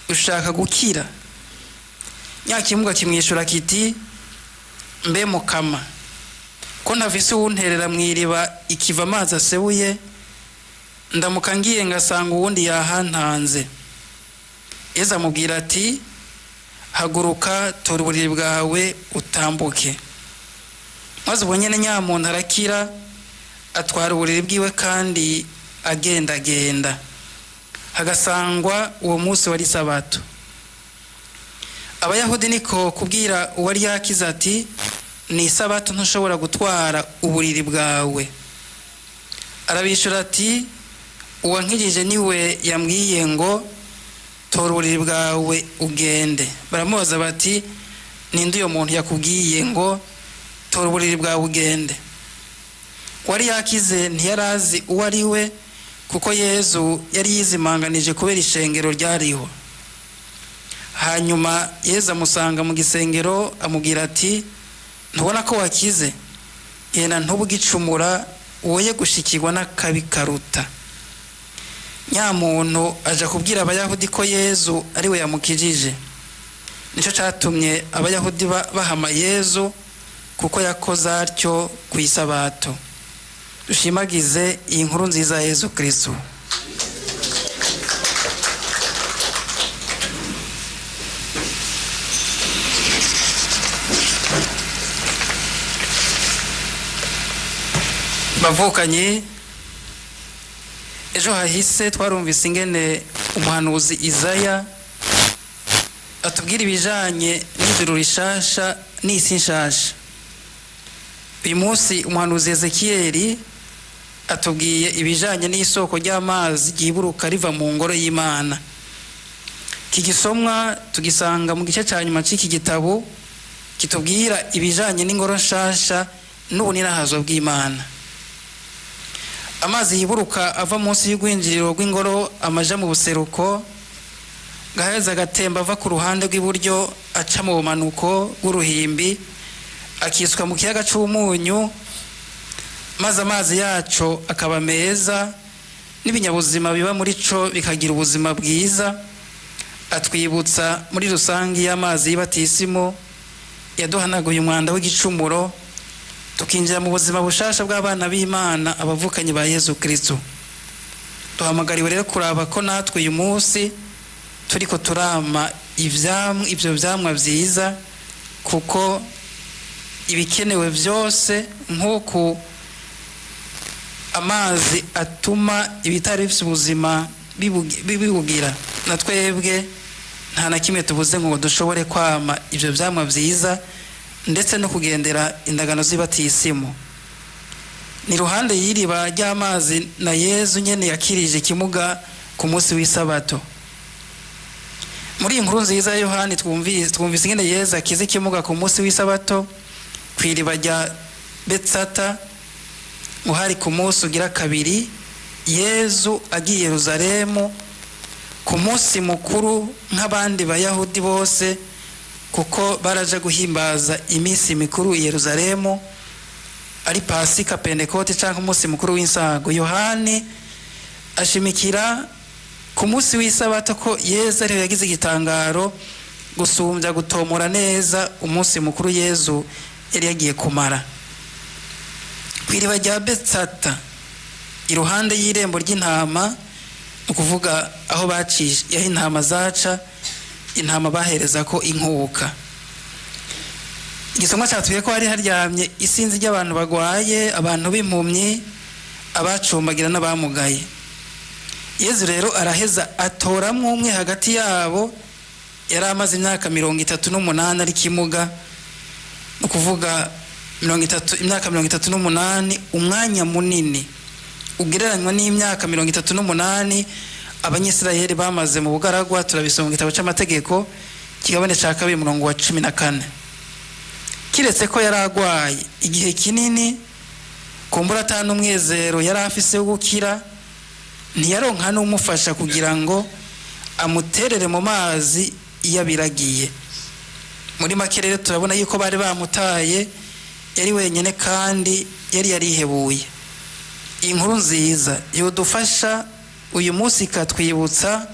Ushaka gukira? Nyakimuga kimwishyura kiti: Mbe Mukama, ko ntafise uwunterera mu iriba ikiva amazi asebuye? Ndamuka ngiye ngasanga uwundi yahantanze. Yezu amubwira ati: Haguruka, tora uburiri bwawe utambuke. Maze ubwo nyene nyamuntu arakira, atwara uburiri bwiwe kandi agendagenda. Hagasangwa uwo munsi wari Sabato. Abayahudi niko kubwira uwari yakize ati: Ni Isabato, ntushobora gutwara uburiri bwawe. Arabishura ati: Uwankirije niwe yambwiye ngo: Tora uburiri bwawe ugende. Baramubaza bati: Ninde uyo muntu yakubwiye ngo: Tora uburiri bwawe ugende? Wari yakize ntiyarazi uwo ari we, kuko Yezu yari yizimanganije kubera ishengero ryariho. Hanyuma Yezu amusanga mu gisengero, amubwira ati: Ntubona ko wakize? Genda, ntubwicumura, woye gushikirwa n'akabi karuta. Nyamuntu aja kubwira Abayahudi ko Yezu ari we yamukijije. Nicyo catumye Abayahudi bahama Yezu, kuko yakoze atyo ku Isabato. Dushimagize iyi nkuru nziza ya Yezu Kristo. Bavukanye, ejo hahise twarumvise ingene umuhanuzi Izaya atubwira ibijanye n'ijuru rishasha n'isi nshasha. Uyu munsi umuhanuzi Ezekiyeli atubwiye ibijanye n'isoko ry'amazi ryiburuka riva mu ngoro y'Imana. Iki gisomwa tugisanga mu gice cya nyuma cy'iki gitabo kitubwira ibijanye n'ingoro nshasha n'ubunirahazo bw'Imana. Amazi yiburuka ava munsi y'urwinjiriro rw'ingoro amaja mu buseruko, gaheza agatemba ava ku ruhande rw'iburyo, aca mu bumanuko bw'uruhimbi, akisuka mu kiyaga c'umunyu, maze amazi yaco akaba meza, n'ibinyabuzima biba muri co bikagira ubuzima bwiza. Atwibutsa muri rusange y'amazi y'ibatisimu yaduhanaguye umwanda w'igicumuro, tukinjira mu buzima bushasha bw'abana b'Imana, abavukanyi ba Yezu Kristo. Duhamagariwe rero kuraba ko natwe uyu munsi turiko turama ivyo vyamwa vyiza, kuko ibikenewe vyose, nk'uku amazi atuma ibitari bifise ubuzima bibugira, na twebwe nta na kimwe tubuze ngo dushobore kwama ivyo vyamwa vyiza, ndetse no kugendera indagano z'ibatisimu. Ni ruhande y'iriba ry'amazi na Yezu nyene yakirije ikimuga ku munsi w'Isabato. Muri iyi nkuru nziza ya Yohani twumvise ingene Yezu akiza ikimuga ku munsi w'Isabato ku iriba rya Betsata, ngo hari ku munsi ugira kabiri Yezu agiye Yeruzalemu ku munsi mukuru nk'abandi Bayahudi bose, kuko baraja guhimbaza iminsi mikuru i Yeruzalemu, ari Pasika, Pentekote canke umunsi mukuru w'insago. Yohani ashimikira ku munsi w'Isabato ko Yezu ariho yagize igitangaro, gusumbya gutomora neza umunsi mukuru Yezu yari yagiye kumara. Ku iriba rya Betsata, iruhande y'irembo ry'intama, ni ukuvuga aho bacisha, aho intama zaca, intama bahereza ko inkuka. Igisomwa cyatubwiye ko hari haryamye isinzi ry'abantu bagwaye, abantu b'impumyi, abacumbagira n'abamugaye. Yezu rero araheza atoramwo umwe hagati yabo yari amaze imyaka 38 ari kimuga, ni ukuvuga 30, imyaka 38, umwanya munini ugereranywa n'imyaka 38 Abanyisirayeli bamaze mu bugaragwa. Turabisoma mu gitabo c'amategeko, kigabane ca 2, umurongo wa 14. Kiretse ko yari agwaye igihe kinini, kumbura atanu umwizero yari afise wo gukira, ntiyaronka n'umufasha kugira ngo amuterere mu mazi iyo abiragiye. Muri make rero turabona yuko bari bamutaye, yari wenyine kandi yari yarihebuye. Iyi nkuru nziza yodufasha uyu munsi, ikatwibutsa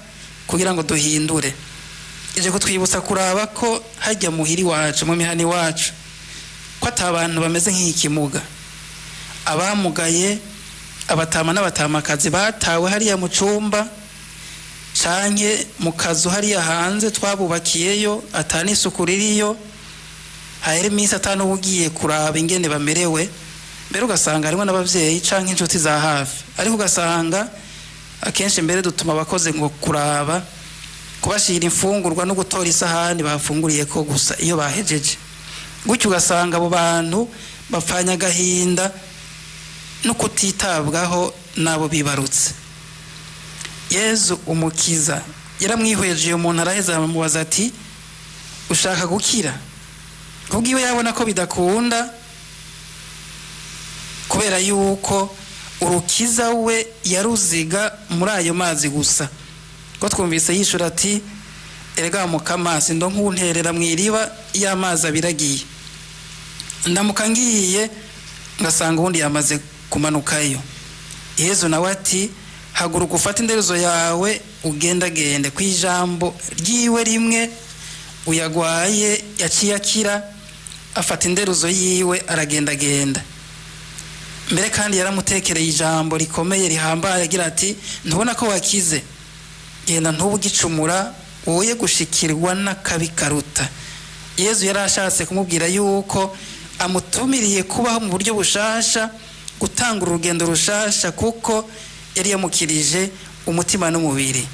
kugira ngo duhindure. Ije kutwibutsa kuraba ko hajya muhiri wacu, mu mihani wacu, ko ata bantu bameze nk'ikimuga, abamugaye, abatama n'abatamakazi batawe hariya mu cumba canke mu kazu hariya hanze twabubakiyeyo, ata n'isuku ririyo, hahera iminsi atanu ugiye kuraba ingene bamerewe. Mbere ugasanga harimo n'abavyeyi canke inshuti za hafi, ariko ugasanga akenshi mbere dutuma abakozi ngo kuraba, kubashira imfungurwa no gutora isahani bafunguriye ko gusa iyo bahejeje. Gutyo ugasanga abo bantu bapfanya agahinda no kutitabwaho n'abo bibarutse. Yezu Umukiza yaramwihweje uyu muntu, araheza amubaza ati: "Ushaka gukira?" Kubwiwe yabona ko bidakunda, kubera yuko urukiza we yaruziga muri ayo mazi gusa. Ko twumvise yishura ati: "Erega Mukama, sindo nkunterera mu iriba y'amazi abiragiye, ndamuka ngiye ngasanga uwundi yamaze kumanukayo." Yezu nawe ati: "Haguruka, ufate inderezo yawe, ugendagende." Ku ijambo ryiwe rimwe, uyagwaye yaciye akira, afata inderuzo yiwe aragendagenda. Mbere kandi yaramutekereye ijambo rikomeye rihambaye agira ati: "Ntubona ko wakize? Genda, ntubu ugicumura, woye gushikirwa n'akabi karuta." Yezu yari ashatse kumubwira yuko amutumiriye kubaho mu buryo bushasha, gutanga urugendo rushasha, kuko yari yamukirije umutima n'umubiri.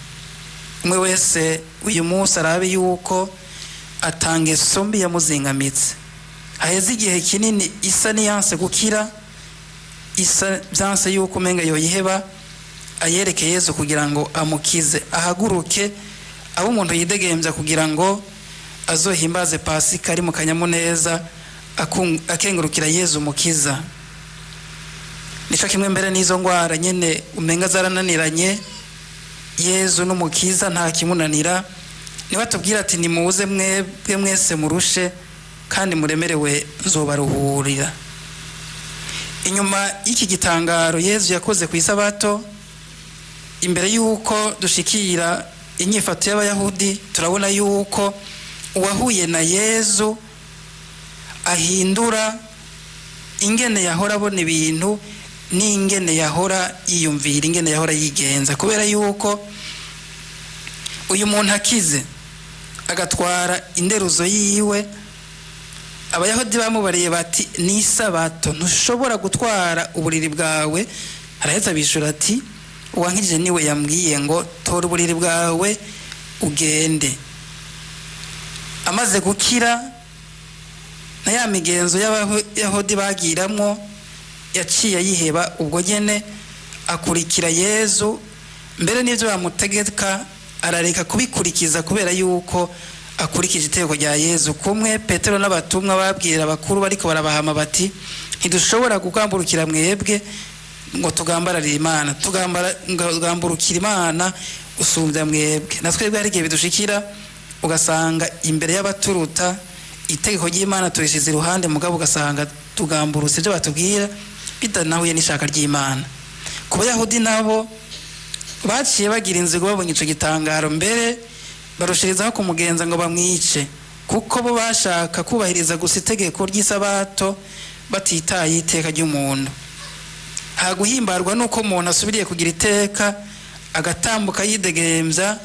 Umwe wese uyu munsi arabe yuko atanga mbi yamuzingamitse haheze igihe kinini, isa n'iyanse gukira, isa byanse yuko umenga yoyiheba, ayereke Yezu kugira ngo amukize, ahaguruke abe umuntu yidegembya, kugira ngo azohimbaze Pasika ari mu kanyamuneza, akengurukira Yezu Umukiza. Nico kimwe mbere n'izo ngwara nyene umenga zarananiranye, Yezu n'Umukiza, nta kimunanira. Niwe atubwira ati: "Nimuze mwebwe mwese murushe kandi muremerewe, nzobaruhurira." Inyuma y'iki gitangaro Yezu yakoze ku Isabato, imbere y'uko dushikira inyifato y'Abayahudi, turabona yuko uwahuye na Yezu ahindura ingene yahora abona ibintu n'ingene yahora yiyumvira, ingene yahora yigenza, kubera yuko uyu muntu akize agatwara inderuzo yiwe, Abayahudi bamubariye bati: "Ni Isabato, ntushobora gutwara uburiri bwawe." Araheza bishura ati: "Uwankirije niwe yambwiye ngo tora uburiri bwawe ugende." Amaze gukira, na ya migenzo y'Abayahudi bagiramwo yaciye ayiheba ubwo nyene, akurikira Yezu. Mbere n'ibyo bamutegeka arareka kubikurikiza, kubera yuko akurikije itegeko rya Yezu. Kumwe Petero n'abatumwa babwira abakuru bariko barabahama bati: "Ntidushobora kugamburukira mwebwe ngo tugambararire Imana, tugamburukira Imana gusumbya mwebwe." Na twebwe hari igihe bidushikira, ugasanga imbere y'abaturuta itegeko ry'Imana turishize iruhande, mugabo ugasanga tugamburutse ibyo batubwira bidanahuye n'ishaka ry'Imana. Ku Bayahudi nabo baciye bagira inzigo babonye ico gitangaro, mbere barushirizaho kumugenza ngo bamwice, kuko bo bashaka kubahiriza gusa itegeko ry'Isabato batitaye iteka ry'umuntu. Nta guhimbarwa nuko umuntu asubiriye kugira iteka, agatambuka yidegembya.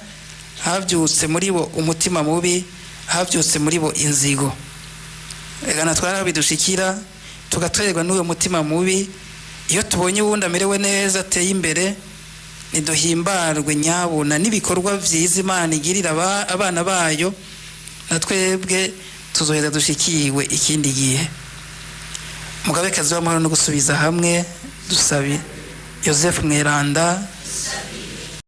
Habyutse muri bo umutima mubi, habyutse muri bo inzigo. Reka natwe aho bidushikira tugaterwa n'uwo mutima mubi iyo tubonye uwundi amerewe neza, ateye imbere. Ntiduhimbarwe nyabuna n'ibikorwa byiza Imana igirira abana bayo. Na twebwe tuzoheza dushikiwe ikindi gihe. Mugabekazi w'amahoro no gusubiza hamwe, dusabe Yosefu Mweranda.